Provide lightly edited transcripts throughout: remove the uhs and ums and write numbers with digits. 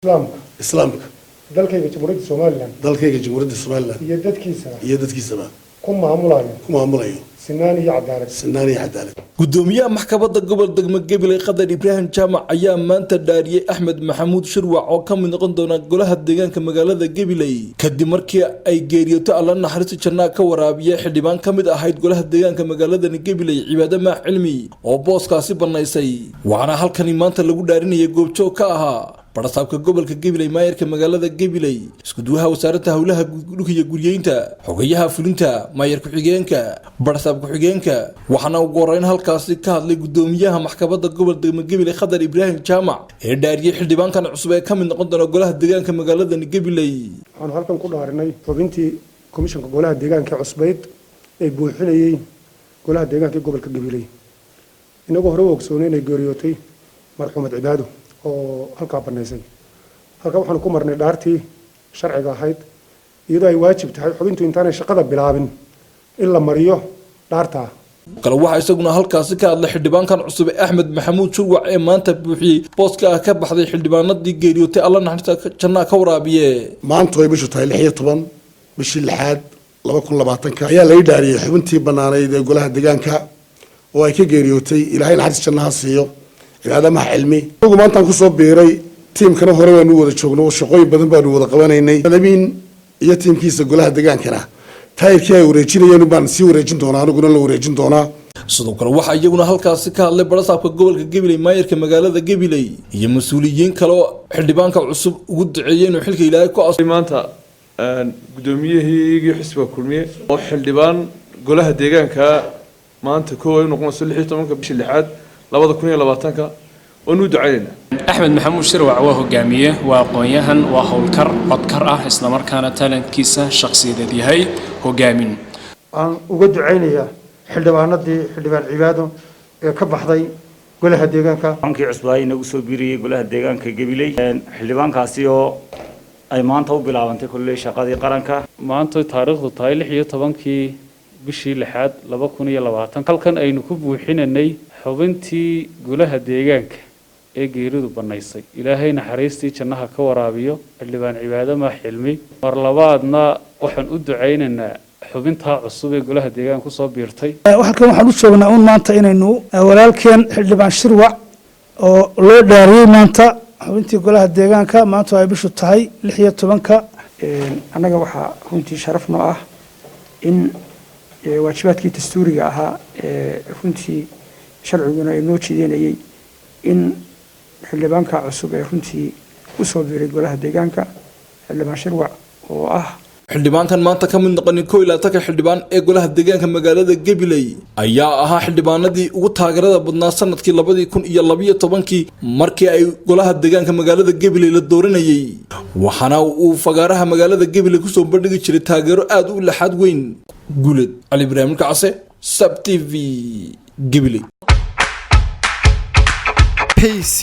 Islaamka. Islaamka. Dalkayga Jamhuuriyadda Somaliland. Dalkayga Jamhuuriyadda Somaliland. Iyo dadkiisaba. Iyo dadkiisaba. Ku maamulayo. Ku maamulayo. Sinaan iyo cadaalad. Sinaan iyo cadaalad. Gudoomiyaha maxkamadda gobol degmo Gabiley, Qadar Ibraahim Jaamac, ayaa maanta dhaariyey Axmed Maxamuud Shirwac oo ka mid noqon doona golaha deegaanka magaalada Gabiley, kadib markii ay geeriyooto, Alla naxariista jannaa ka waraabiya, xildhibaan ka mid ahayd golaha deegaanka magaaladani Gabiley, Cibaado Maax Cilmi, oo booskaasi bannaysay. Waxaana halkani maanta lagu dhaarinayay goobjoog ka ahaa barasaabka gobolka Gabiley, maayarka magaalada Gabiley, iskuduwaha wasaaradda howlaha dhulka iyo guryeynta, xogayaha fulinta, maayar ku-xigeenka, barasaab ku-xigeenka. Waxaana ugu horeyn halkaasi ka hadlay gudoomiyaha maxkamadda gobol degmo Gabiley, Khadar Ibraahim Jaamac, ee dhaariyey xildhibaankan cusub ee ka mid noqon doona golaha deegaanka magaaladani Gabiley. Waxaanu halkan ku dhaarinay xubintii komishanka golaha deegaanka ee cusbayd ee buuxinayey golaha deegaanka ee gobolka Gabiley, inagoo hore u ogsoonay inay geeriyootay marxuumad Cibaado oo halkaa bannaysay. Halkaa waxaanu ku marnay dhaartii sharciga ahayd, iyadoo ay waajib tahay xubintu intaanay shaqada bilaabin in la mariyo dhaartaa. Kale waxaa isaguna halkaasi ka hadlay xildhibaankan cusub ee Axmed Maxamuud Shurwac ee maanta buuxiyey booska ah ka baxday xildhibaanadii geeriyootay, Alla naxariista jannaa ka waraabiye. Maanta way bishu tahay 16 bishii lixaad 2020-ka ayaa laga dhaariyey xubintii bannaanayd ee golaha deegaanka oo ay ka geeriyootay, Ilaahay naxariis jannaha siiyo, Cibaado Max Cilmi. Anigu maantaan kusoo biiray tiimkana, hore baanu wada joogno, shaqooyin badan baanu wada qabanaynay. Amiin iyo tiimkiisa golaha deegaankana taayirkii ay wareejinayeen baan sii wareejin doonaa, aniguna la wareejin doonaa. Sidoo kale waxaa iyaguna halkaasi ka hadlay barasaabka gobolka Gabiley, maayarka magaalada Gabiley iyo mas-uuliyiin kale oo xildhibaanka cusub ugu duceeyey inuu xilka Ilaahay ku as Maanta guddoomiyihii xisbiga Kulmiye oo xildhibaan golaha deegaanka maanta kow ay u noqonayso 16-ka bishii lixaad 2020-ka oonu u ducaynaynaa. Axmed Maxamuud Shirwac waa hogaamiye, waa aqoon-yahan, waa howlkar codkar ah, islamarkaana talentkiisa shakhsiyadeed yahay hogaamin. Waxaan uga ducaynayaa xildhibaanadii, xildhibaan Cibaado ee ka baxday golaha deegaanka. Xildhibaankii cusbaa inagu soo biiriyey golaha deegaanka Gabiley, xildhibaankaasi oo ay maanta u bilaabantay kolley shaqadii qaranka. Maanta taariikhdu tahay 16-kii bishii lixaad 2020, halkan aynu ku buuxinanay xubintii golaha deegaanka ee geeridu bannaysay. Ilaahay naxariistii jannaha ka waraabiyo xildhibaan Cibaado Maax Cilmi. Mar labaadna waxaan u ducaynaynaa xubintaa cusub ee golaha deegaanka kusoo biirtay. Halkan waxaan u joognaa un maanta inaynu walaalkeen xildhibaan Shirwac oo loo dhaariyey maanta xubintii golaha deegaanka, maanta ay bishu tahay 16-ka. Annaga waxaa runtii sharaf noo ah in waajibaadkii dastuuriga ahaa ee runtii sharciguna ay noo jiidanayay in xildhibaanka cusub ee runtii usoo biiray golaha deegaanka, xildhibaan Shirwac oo ah Xildhibaankan maanta ka mid noqonin 21-ka xildhibaan ee golaha deegaanka magaalada Gabiley ayaa ahaa xildhibaanadii ugu taageerada badnaa sanadkii 2012-kii, markii ay golaha deegaanka magaalada Gabiley la dooranayey, waxaana uu fagaaraha magaalada Gabiley kusoo bandhigi jiray taageero aada u laxaad weyn. Guuled Cali Ibraahim Kacse, Sab TV, Gabiley. Payc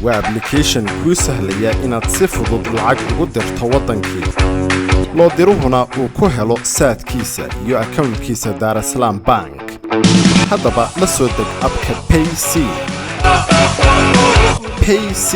waa application kuu sahlaya inaad si fudud lacag ugu dirto waddankii, loo diruhuna uu ku helo Zaadkiisa iyo accountkiisa Daarasalaam Bank. Haddaba la soo deg appka Payc. Payc.